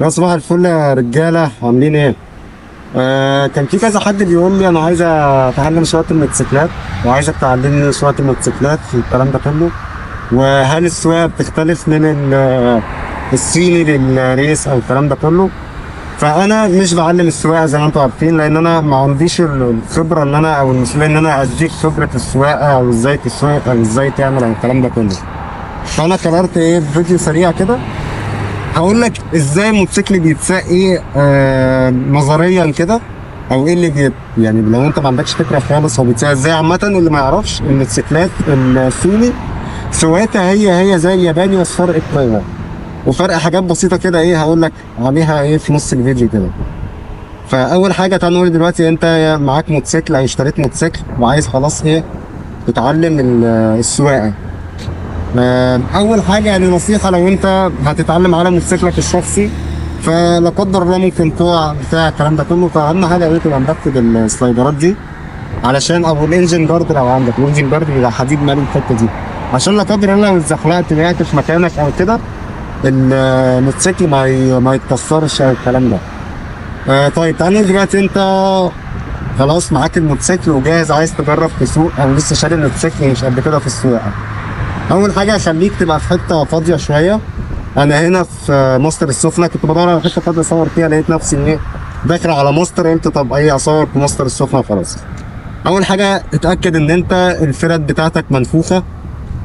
يا صباح الفل يا رجاله، عاملين ايه؟ كان في كذا حد بيقول لي انا عايز اتعلم سواقة الموتوسيكلات، وعايزك تعلمني سواقة الموتوسيكلات والكلام ده كله. وهل السواقة بتختلف من الصيني لل race او الكلام ده كله؟ فانا مش بعلم السواقة زي ما انتم عارفين، لان انا ما عنديش الخبرة ان انا او المسؤولية ان انا اديك خبره السواقة او ازاي تسوق او ازاي تعمل او الكلام ده كله. فانا قررت ايه، في فيديو سريع كده هقول لك ازاي الموتوسيكل بيتساق ايه نظريا كده، او ايه اللي يعني لو انت ما عندكش فكرة خالص هو بيتساق ازاي. عامة اللي ما يعرفش الموتوسيكلات الصيني سواقتها هي هي زي الياباني، بس فرق قوة وفرق حاجات بسيطة كده، ايه هقول لك عليها ايه في نص الفيديو كده. فاول حاجة تعال نقول دلوقتي، انت معاك موتوسيكل او اشتريت موتوسيكل وعايز خلاص ايه تتعلم السواقة. اول حاجة يعني نصيحة، لو انت هتتعلم على موتوسيكلك الشخصي فلا قدر الله ممكن تقع بتاع الكلام ده كله، فاهم حاجة ايه تبقى مركب السلايدرات دي علشان او ال engine guard. لو عندك ال engine guard بيبقى حديد مالي الحتة دي، عشان لا قدر الله لو اتزحلقت وقعت في مكانك او كده الموتوسيكل ما يتكسرش او الكلام ده. طيب تعالى دلوقتي، انت خلاص معاك الموتوسيكل وجاهز عايز تجرب تسوق او لسه شاري الموتوسيكل مش قد كده في السواقة. اول حاجة خليك تبقى في حتة فاضية شوية. انا هنا في ماستر السخنة، كنت بدور على حتة فاضية اصور فيها، لقيت نفسي ايه داخل على ماستر، قلت طب ايه اصور في ماستر السخنة خلاص. اول حاجة اتاكد ان انت الفرد بتاعتك منفوخه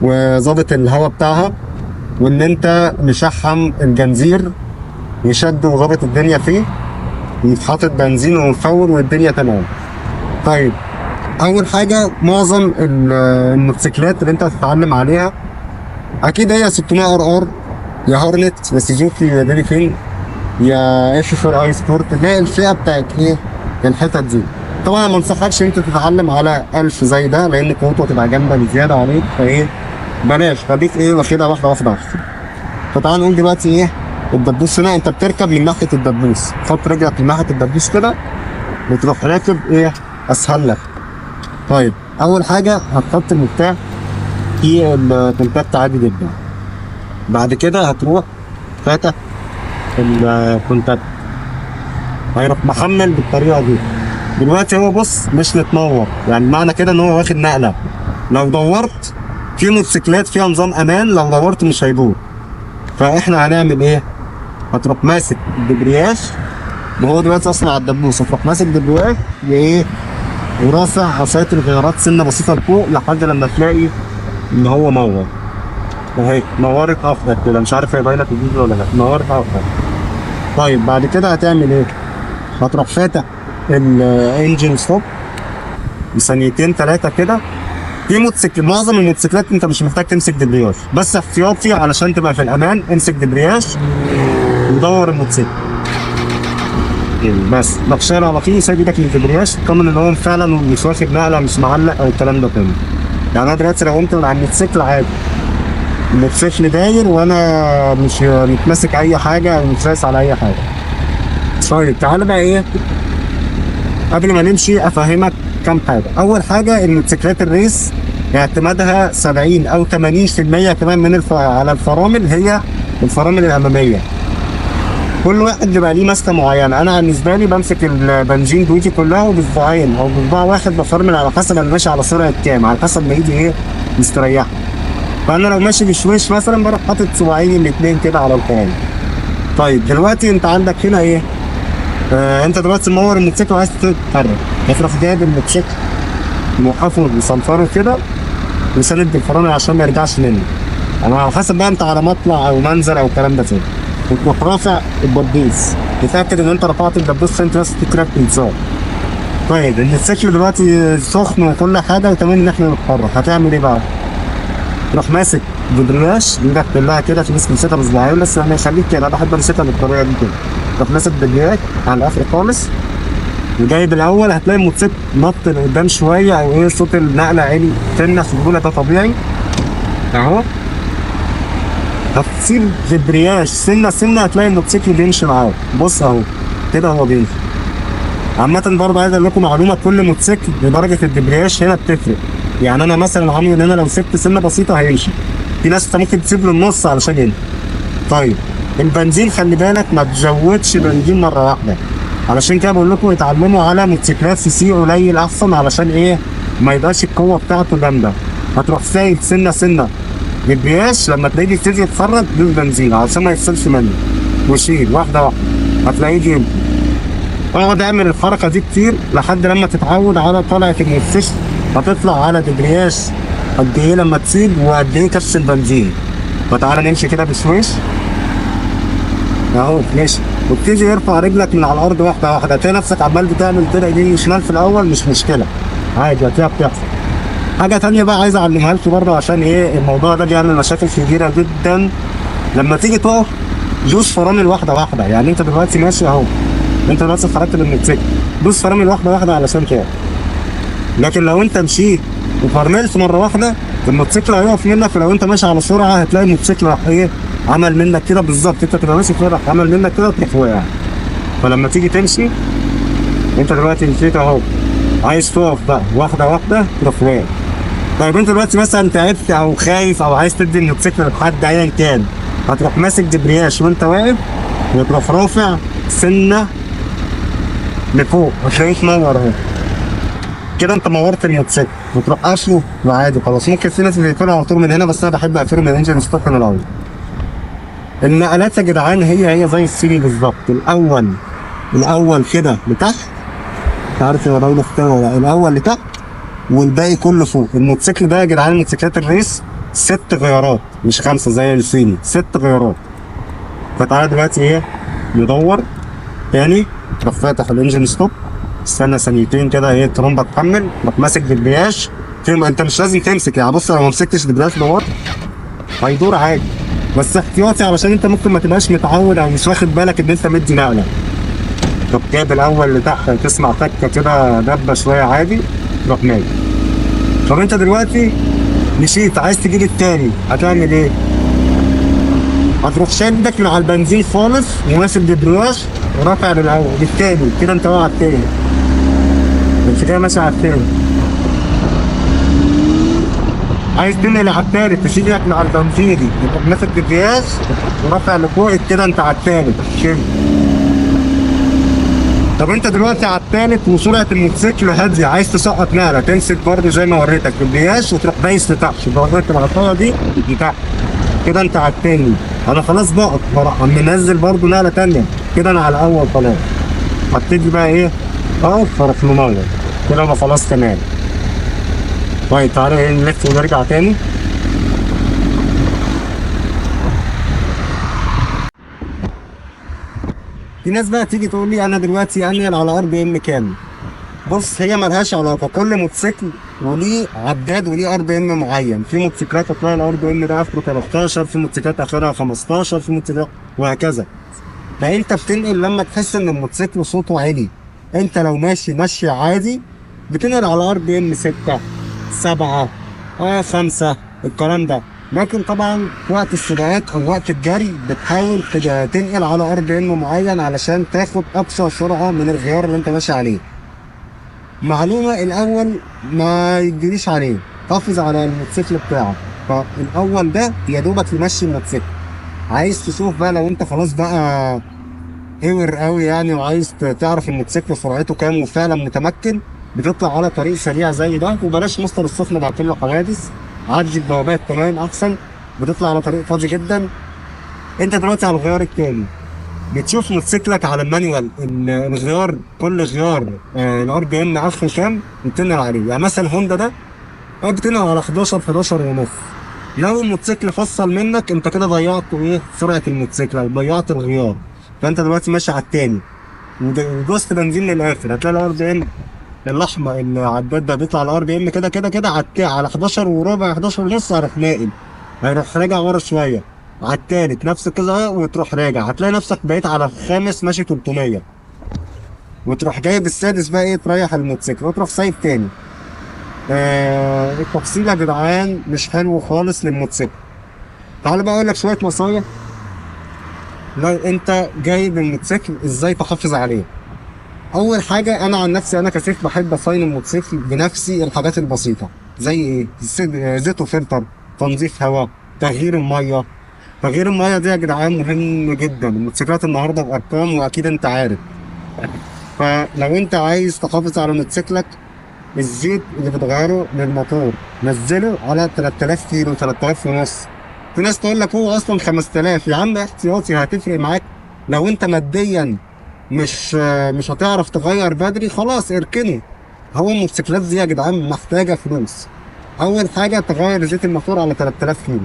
وظابط الهواء بتاعها، وان انت مشحم الجنزير وشد وظابط الدنيا فيه، وحاطط بنزين ومفول والدنيا تمام. طيب اول حاجة معظم الموتوسيكلات اللي انت هتتعلم عليها اكيد هي 600 RR، يا هورنت، يا سوزوكي، يا ديلي، يا F4i Sport، اللي هي الفئة بتاعت ايه الحتت دي. طبعا ما انصحكش انت تتعلم على 1000 زي ده، لان قوته تبقى جامدة بزيادة عليك، فايه بلاش، خليك ايه واخدها واحدة واحدة احسن. فتعال نقول دلوقتي ايه الدبوس هنا، انت بتركب من ناحية الدبوس، حط رجلك من ناحية الدبوس كده وتروح راكب، ايه اسهل لك. طيب اول حاجة هتحط المفتاح في الكونتاكت عادي جدا، بعد كده هتروح فاتح الكونتاكت، هيروح محمل بالطريقة دي. دلوقتي هو بص مش متنور، يعني معنى كده ان هو واخد نقله. لو دورت في موتوسيكلات فيها نظام امان، لو دورت مش هيدور. فاحنا هنعمل ايه؟ هتروح ماسك الدبرياج، ما هو دلوقتي اصلا على الدبوس، هتروح ماسك دبرياج وايه ورافع عصاية الغيارات سنة بسيطة لفوق لحد لما تلاقي ان هو نور. اهي نورت اخضر كده، مش عارف هي باينة في الفيديو ولا لا، نورت اخضر. طيب بعد كده هتعمل ايه؟ هتروح فاتح ال engine stop بثانيتين ثلاثة كده. في موتوسيكل، معظم الموتوسيكلات انت مش محتاج تمسك دبرياج، بس احتياطي علشان تبقى في الامان امسك دبرياج ودور الموتوسيكل بس بقشير على طول، سايب ايدك من الدبرياج، تطمن ان هو فعلا مش واخد نقله، مش معلق او الكلام ده كله. يعني انا دلوقتي لو قمت من على الموتوسيكل عادي، الموتوسيكل داير وانا مش متمسك اي حاجة او مش دايس على اي حاجة. طيب تعالى بقى ايه قبل ما نمشي افهمك كام حاجة. اول حاجة الموتوسيكلات ال race اعتمادها 70 او 80% كمان من على الفرامل، هي الفرامل الامامية. كل واحد بيبقى ليه ماسكه معينة. انا بالنسبة لي بمسك البنزين بايدي كلها وبصباعين او بصباع واحد بفرمل، على حسب انا ماشي على سرعة كام، على حسب ما ايدي ايه مستريحه. فانا لو ماشي بشويش مثلا بروح حاطط صباعين الاثنين كده على الفرامل. طيب دلوقتي انت عندك هنا ايه؟ انت دلوقتي منور الموتوسيكل وعايز تتحرك، هتروح جايب الموتوسيكل موقفه بصنفره كده وساند بالفرامل عشان ما يرجعش منه، انا على حسب بقى انت على مطلع او منزل او الكلام ده كله. وتروح رافع الدبوس، تتاكد ان انت رفعت الدبوس عشان بس تكرك انذار. طيب الموتوسيكل دلوقتي سخن وكل حاجة وتمام ان احنا نتحرك، هتعمل ايه بقى؟ تروح ماسك دبرياج بايدك كلها كده، في ناس بتمسكها بصباعين بس انا خليك كده، انا بحب امسكها بالطريقة دي كده. تروح ماسك دبرياج على الاخر خالص وجايب الاول، هتلاقي الموتوسيكل نط لقدام شوية او ايه صوت النقلة عالي سنة في الاولى، ده طبيعي اهو. هتسيب دبرياج سنة سنة هتلاقي الموتوسيكل بيمشي معاك، بص اهو كده هو بيمشي. عامة برضه عايز اقول لكم معلومة، كل موتوسيكل بدرجة الدبرياج هنا بتفرق. يعني انا مثلا عامل ان انا لو سبت سنة بسيطة هيمشي، في ناس انت ممكن تسيب له النص علشان يمشي. طيب البنزين خلي بالك ما تزودش بنزين مرة واحدة، علشان كده بقول لكم اتعلموا على موتوسيكلات CC قليل احسن، علشان ايه؟ ما يبقاش القوة بتاعته جامدة. هتروح سايب سنة سنة دبرياج، لما تلاقيه بيبتدي يتفرج دوس بنزين علشان ما يفصلش منه، وشيل واحدة واحدة هتلاقيه جيم. اقعد اعمل الحركة دي كتير لحد لما تتعود على طلعه الموتوسيكل. هتطلع على دبرياج قد ايه لما تسيب وقد ايه كبس البنزين. فتعالى نمشي كده بشويش اهو ماشي، وابتدي ارفع رجلك من على الارض واحدة واحدة. هتلاقي نفسك عمال بتعمل كده يمين وشمال في الاول، مش مشكلة عادي هتلاقيها بتحصل. حاجة تانية بقى عايز اعلمها لكم برضه، عشان ايه الموضوع ده بيعمل مشاكل كبيرة جدا. لما تيجي تقف دوس فرامل واحدة واحدة. يعني انت دلوقتي ماشي اهو، انت دلوقتي اتحركت بالموتوسيكل، دوس فرامل واحدة واحدة علشان تقف. لكن لو انت مشيت وفرملت مرة واحدة الموتوسيكل هيقف منك، ولو انت ماشي على سرعة هتلاقي الموتوسيكل راح ايه عمل منك كده بالظبط. انت تبقى ماشي كده راح عمل منك كده تروح واقع. فلما تيجي تمشي انت دلوقتي مشيت اهو، عايز تقف بقى واحدة واحدة تروح واقف. طيب انت دلوقتي مثلا تعبت او خايف او عايز تدي الموتوسيكل لحد ايا كان، هتروح ماسك دبرياج وانت واقف وتروح رافع سنة لفوق، هتلاقيه اتنور اهو كده، انت نورت الموتوسيكل وتروح قافله وعادي خلاص. ممكن في ناس بيقفلها على طول من هنا، بس انا بحب اقفله من engine stop من الاول. النقلات يا جدعان هي هي زي الصيني بالظبط. الاول كده لتحت، مش عارف يا راجل ولا الاول لتحت والباقي كله فوق. الموتوسيكل ده يا جدعان موتوسيكلات ال race 6 غيارات مش 5 زي الصيني، 6 غيارات. فتعالى دلوقتي ايه ندور تاني، تروح فاتح ال engine stop، استنى ثانيتين كده ايه الترومبه تحمل، تروح ماسك دبرياج. انت مش لازم تمسك يعني، بص لو ما مسكتش دبرياج دور هيدور عادي، بس احتياطي علشان انت ممكن ما تبقاش متعود او مش واخد بالك ان انت مدي نقله. طب جايب الاول لتحت تسمع تكه كده دبه شوية عادي، تروح نايم. طب انت دلوقتي مشيت عايز تجيب التاني، هتعمل ايه؟ هتروح شدك من على البنزين خالص وماسك دبرياج ورافع للاول للتاني كده، انت واقع على التاني، انت كده ماشي على التاني. عايز تنقل على التالت تشيل ايدك من على البنزين دي، يبقى ماسك دبرياج ورافع لفوق كده، انت على التالت شيل. طب انت دلوقتي على التالت وسرعة الموتوسيكل هادية، عايز تسقط نقله، تمسك برضه زي ما وريتك دبرياج وتروح دايس لتحت، وريت العصاية دي لتحت كده، انت على التاني. انا خلاص بقف، بروح منزل برضه نقله تانية كده، انا على الاول خلاص. هبتدي بقى ايه اقف، اروح منور كده، انا خلاص تمام. طيب تعالى ايه نلف ونرجع تاني. في ناس بقى تيجي تقول لي انا دلوقتي انقل على RPM كام. بص هي ملهاش علاقة، كل موتوسيكل وليه عداد وليه RPM معين. في موتوسيكلات هتلاقي ال RPM ده اخره 13، في موتوسيكلات اخرها 15، في موتوسيكلات وهكذا. فانت بتنقل لما تحس ان الموتوسيكل صوته عالي. انت لو ماشي ماشي عادي بتنقل على RPM 6 7 5 الكلام ده. لكن طبعا وقت السباقات او وقت الجري بتحاول تنقل على RPM معين علشان تاخد اقصى سرعة من الغيار اللي انت ماشي عليه. معلومة الاول ما يجريش عليه، حافظ على الموتوسيكل بتاعك. فالاول ده يا دوبك يمشي الموتوسيكل. عايز تشوف بقى لو انت خلاص بقى هور قوي يعني وعايز تعرف الموتوسيكل سرعته كام وفعلا متمكن، بتطلع على طريق سريع زي ده، وبلاش مصدر السخنة بعت له حوادث، عدي البوابات تمام احسن. بتطلع على طريق فاضي جدا. انت دلوقتي على الغيار التاني بتشوف موتوسيكلك على ال manual الغيار، كل غيار ال RPM اخره كام بتنقل عليه. يعني مثلا هوندا ده بتنقل على 11 ونص. لو الموتوسيكل فصل منك انت كده ضيعت ايه سرعة الموتوسيكل او ضيعت الغيار. فانت دلوقتي ماشي على التاني ودوست بنزين للاخر، هتلاقي ال RPM الاحمر العداد ده بيطلع ال RPM كده كده كده على 11 وربع 11 ونص، هيروح ناقل، هيروح راجع ورا شوية على التالت نفس كده وتروح راجع. هتلاقي نفسك بقيت على الخامس ماشي 300، وتروح جايب السادس بقى ايه تريح الموتوسيكل وتروح سايب تاني. التفصيل يا جدعان مش حلو خالص للموتوسيكل. تعالى بقى اقول لك شوية نصايح لو انت جايب الموتوسيكل ازاي تحافظ عليه. اول حاجة انا عن نفسي انا كسيف بحب اصين الموتوسيكل بنفسي، الحاجات البسيطة زي ايه؟ زيت وفلتر، تنظيف هواء، تغيير المية. تغيير المية دي يا جدعان مهم جدا. الموتوسيكلات النهارده بارقام واكيد انت عارف. فلو انت عايز تحافظ على موتوسيكلك، الزيت اللي بتغيره للموتور نزله على 3000 كيلو، 3000 ونص. في ناس تقول لك هو اصلا 5000. يا عم احتياطي، هتفرق معاك. لو انت ماديا مش هتعرف تغير بدري، خلاص اركنه. هو الموتوسيكلات دي يا جدعان محتاجه فلوس. اول حاجة تغير زيت الموتور على 3000 كيلو.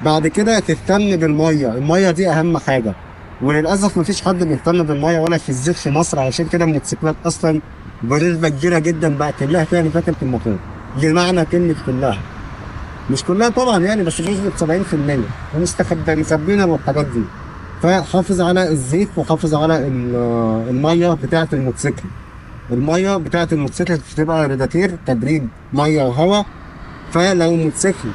بعد كده تهتم بالمية، المية دي اهم حاجة. وللاسف مفيش حد بيهتم بالمية ولا في الزيت في مصر. علشان كده الموتوسيكلات اصلا بنسبة كبيرة جدا بقى كلها فيها مشاكل في الموتور. بمعنى كلمة كلها، مش كلها طبعا يعني، بس بنسبة 70% ومستخبيين الحاجات دي. فحافظ على الزيت وحافظ على المية بتاعه الموتوسيكل. المية بتاعه الموتوسيكل بتبقى ريداتير تبريد مية وهواء. فلو الموتوسيكل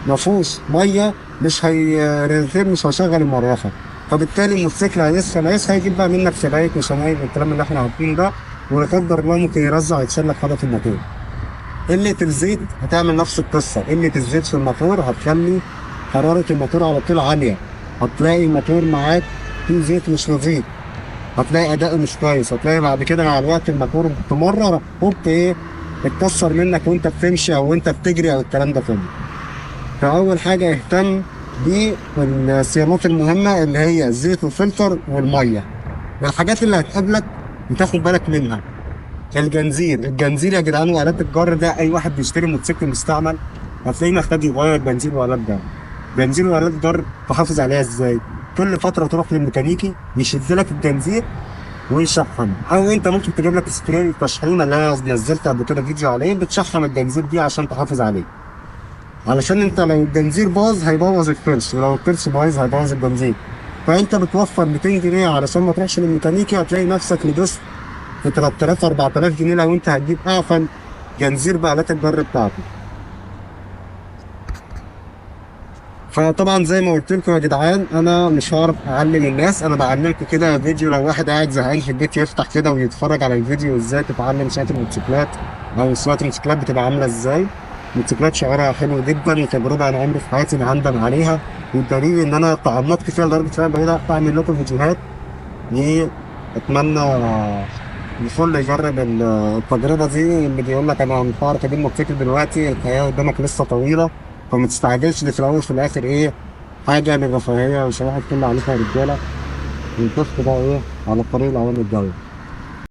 ما فيهوش مية، مش هي الريداتير مش هيشغل المروحة، فبالتالي الموتوسيكل هيسخن، هيجيب بقى منك سبايك وشمايل والكلام اللي احنا عارفينه ده، ولا قدر الله ممكن يرزع يتشال لك حاجة في الموتور. قلة الزيت هتعمل نفس القصة. قلة الزيت في الموتور هتخلي حرارة الموتور على طول عالية. هتلاقي الموتور معاك فيه زيت مش نظيف، هتلاقي اداؤه مش كويس، هتلاقي بعد كده مع الوقت الموتور في مرة راح هوب ايه اتكسر منك وانت بتمشي او وانت بتجري او الكلام ده كله. فاول حاجة اهتم بالصيانات المهمة اللي هي الزيت والفلتر والمية. الحاجات اللي هتقابلك بتاخد بالك منها. الجنزير، الجنزير يا جدعان وآلات الجر ده، اي واحد بيشتري موتوسيكل مستعمل هتلاقيه محتاج يغير بنزين وآلات جر. بنزين وآلات جر تحافظ عليها ازاي؟ كل فترة تروح للميكانيكي يشد لك الجنزير ويشحن، او انت ممكن تجيب لك سبراي تشحيمه اللي انا نزلت قبل كده فيديو عليه، بتشحم الجنزير دي عشان تحافظ عليه. علشان انت لو الجنزير باظ هيبوظ الكرش، ولو الكرش بايظ هيبوظ الجنزير. فانت بتوفر 200 جنيه علشان ما تروحش للميكانيكي، هتلاقي نفسك لبست في 3000 4000 جنيه لو انت هتجيب اعفن جنزير بآلات الجر بتاعته. فطبعا زي ما قلت لكم يا جدعان، انا مش هعرف اعلم الناس، انا بعلمكم كده فيديو. لو واحد قاعد زهقان في البيت يفتح كده ويتفرج على الفيديو ازاي تتعلم سواقة الموتوسيكلات، او سواقة الموتوسيكلات بتبقى عامله ازاي. الموتوسيكلات شعورها حلو جدا، وتجربه انا عمري في حياتي ما هندم عليها، والدليل ان انا تعمقت فيها لدرجة ان انا بقيت اعمل لكم فيديوهات. اتمنى الكل يجرب التجربة دي. اللي بيقول لك انا مش هعرف اجيب موتوسيكل دلوقتي، الحياة قدامك لسه طويلة، فما تستعجلش. دي في الاول وفي الاخر ايه، حاجة للرفاهيه وصباح الفل عليكم يا رجاله. ونشوفكم بقى ايه على الطريق الايام الجاية.